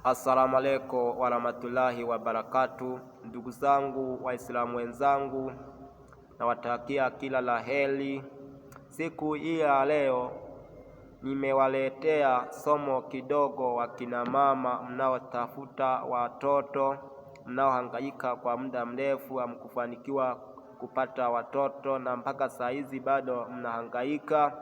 Assalamu alaikum warahmatullahi wabarakatu, ndugu zangu Waislamu wenzangu, nawatakia kila la heri. Siku hii ya leo nimewaletea somo kidogo, wakina mama mnaotafuta watoto, mnaohangaika kwa muda mrefu hamkufanikiwa kupata watoto na mpaka saa hizi bado mnahangaika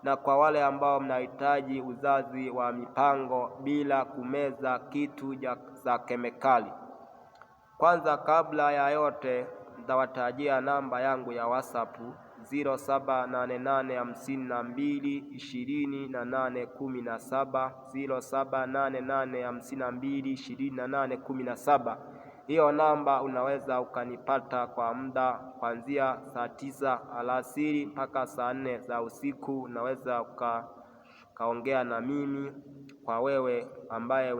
na kwa wale ambao mnahitaji uzazi wa mipango bila kumeza kitu za kemikali. Kwanza kabla ya yote, nitawatajia namba yangu ya WhatsApp 0788522817, 0788522817. Hiyo namba unaweza ukanipata kwa muda kuanzia saa 9 alasiri mpaka saa 4 za usiku. Unaweza ukaongea na mimi kwa wewe ambaye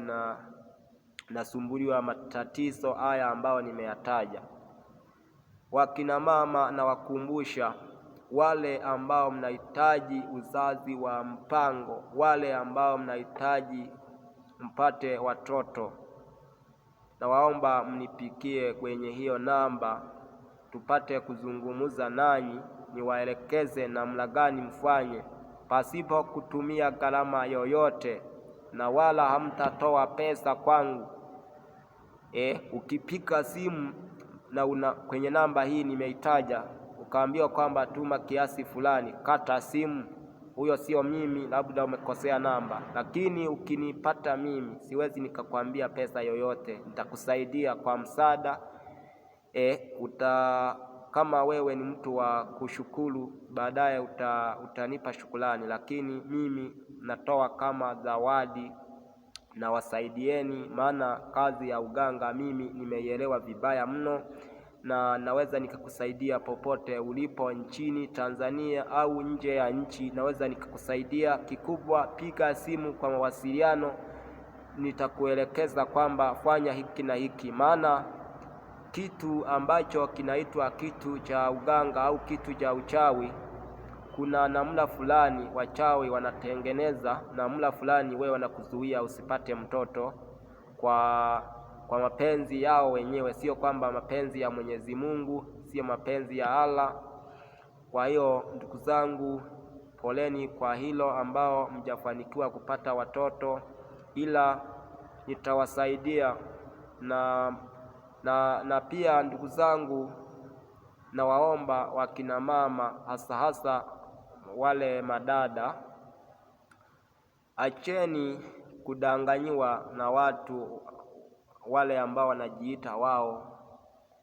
unasumbuliwa matatizo haya ambayo nimeyataja. Wakina mama nawakumbusha wale ambao mnahitaji uzazi wa mpango, wale ambao mnahitaji mpate watoto, nawaomba mnipikie kwenye hiyo namba tupate kuzungumza nanyi, niwaelekeze namna gani mfanye pasipo kutumia gharama yoyote, na wala hamtatoa pesa kwangu. Ukipika simu na una kwenye namba hii nimeitaja, ukaambiwa kwamba tuma kiasi fulani, kata simu. Huyo sio mimi, labda umekosea namba. Lakini ukinipata mimi, siwezi nikakwambia pesa yoyote, nitakusaidia kwa msaada. Uta kama wewe ni mtu wa kushukuru, baadaye utanipa shukrani, lakini mimi natoa kama zawadi na wasaidieni, maana kazi ya uganga mimi nimeielewa vibaya mno na naweza nikakusaidia popote ulipo nchini Tanzania au nje ya nchi, naweza nikakusaidia. Kikubwa, piga simu kwa mawasiliano, nitakuelekeza kwamba fanya hiki na hiki, maana kitu ambacho kinaitwa kitu cha uganga au kitu cha uchawi, kuna namna fulani wachawi wanatengeneza namna fulani, wewe wanakuzuia usipate mtoto kwa mapenzi yao wenyewe, sio kwamba mapenzi ya Mwenyezi Mungu, sio mapenzi ya Allah. Kwa hiyo ndugu zangu, poleni kwa hilo ambao mjafanikiwa kupata watoto, ila nitawasaidia na pia ndugu zangu, nawaomba wakina mama, hasa hasa wale madada, acheni kudanganyiwa na watu wale ambao wanajiita wao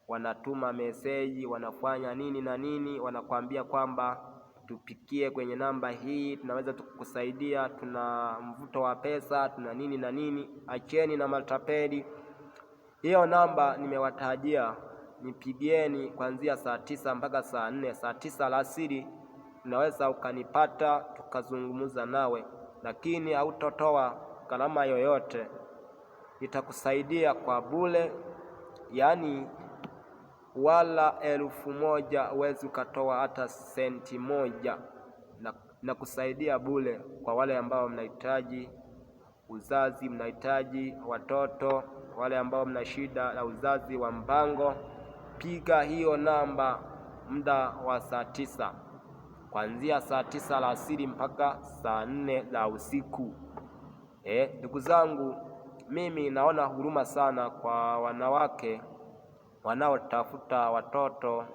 wanatuma meseji, wanafanya nini na nini, wanakwambia kwamba tupikie kwenye namba hii, tunaweza tukukusaidia, tuna mvuto wa pesa, tuna nini na nini. Acheni na matapeli. Hiyo namba nimewatajia, nipigieni kuanzia saa 9 mpaka saa 4, saa 9 alasiri unaweza ukanipata tukazungumza nawe, lakini hautotoa gharama yoyote, nitakusaidia kwa bure, yaani wala 1000 huwezi ukatoa hata senti moja, na kusaidia bure kwa wale ambao mnahitaji uzazi, mnahitaji watoto, wale ambao mna shida la uzazi wa mpango, piga hiyo namba muda wa saa 9, kuanzia saa 9 alasiri mpaka saa 4 za usiku. Ndugu zangu, mimi naona huruma sana kwa wanawake wanaotafuta watoto,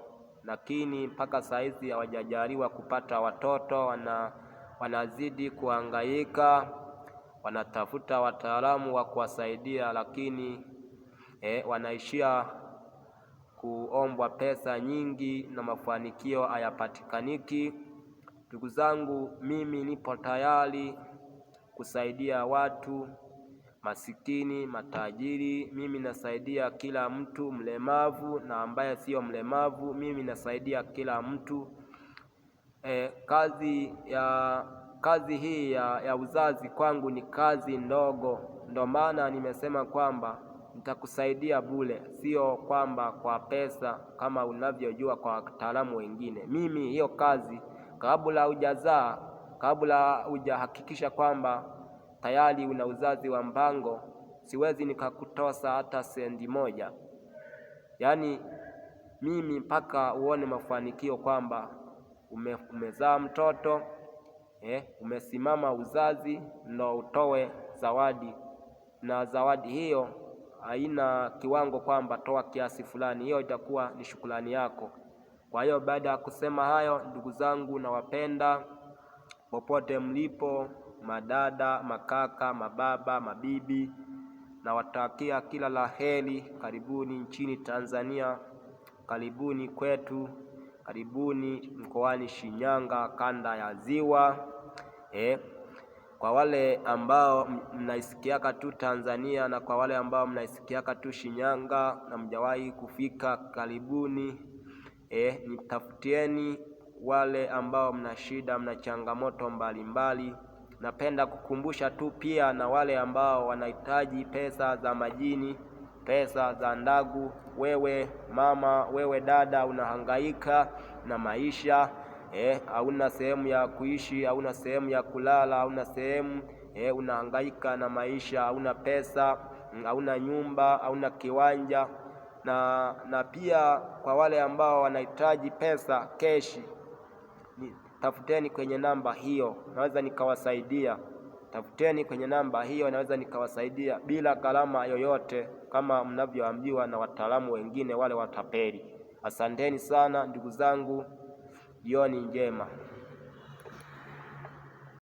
lakini mpaka saa hizi hawajajaliwa kupata watoto, wanazidi kuhangaika, wanatafuta wataalamu wa kuwasaidia, lakini wanaishia kuombwa pesa nyingi na mafanikio hayapatikaniki. Ndugu zangu, mimi nipo tayari kusaidia watu masikini, matajiri. Mimi nasaidia kila mtu, mlemavu na ambaye sio mlemavu, mimi nasaidia kila mtu. Kazi hii ya uzazi kwangu ni kazi ndogo, ndo maana nimesema kwamba nitakusaidia bure, sio kwamba kwa pesa kama unavyojua kwa wataalamu wengine. Mimi hiyo kazi kabla hujazaa, kabla hujahakikisha kwamba tayari una uzazi wa mpango, Siwezi nikakutosa hata sendi moja. Yaani mimi mpaka uone mafanikio kwamba umezaa mtoto umesimama uzazi, ndo utoe zawadi, na zawadi hiyo haina kiwango kwamba toa kiasi fulani, hiyo itakuwa ni shukrani yako. Kwa hiyo baada ya kusema hayo, ndugu zangu, nawapenda popote mlipo, madada, makaka, mababa, mabibi, nawatakia kila la heri. Karibuni nchini Tanzania, karibuni kwetu, karibuni mkoani Shinyanga, kanda ya Ziwa. Kwa wale ambao mnaisikiaka tu Tanzania na kwa wale ambao mnaisikiaka tu Shinyanga na mjawahi kufika, karibuni. Nitafutieni wale ambao mna shida, mna changamoto mbalimbali. Napenda kukumbusha tu pia na wale ambao wanahitaji pesa za majini, pesa za ndagu. Wewe mama, wewe dada, unahangaika na maisha, hauna sehemu ya kuishi, hauna sehemu ya kulala, hauna sehemu, unahangaika na maisha, hauna pesa, hauna nyumba, hauna kiwanja. Na pia kwa wale ambao wanahitaji pesa keshi, tafuteni kwenye namba hiyo, naweza nikawasaidia. Tafuteni kwenye namba hiyo, naweza nikawasaidia bila gharama yoyote, kama mnavyoambiwa na wataalamu wengine wale watapeli. Asanteni sana ndugu zangu, jioni njema.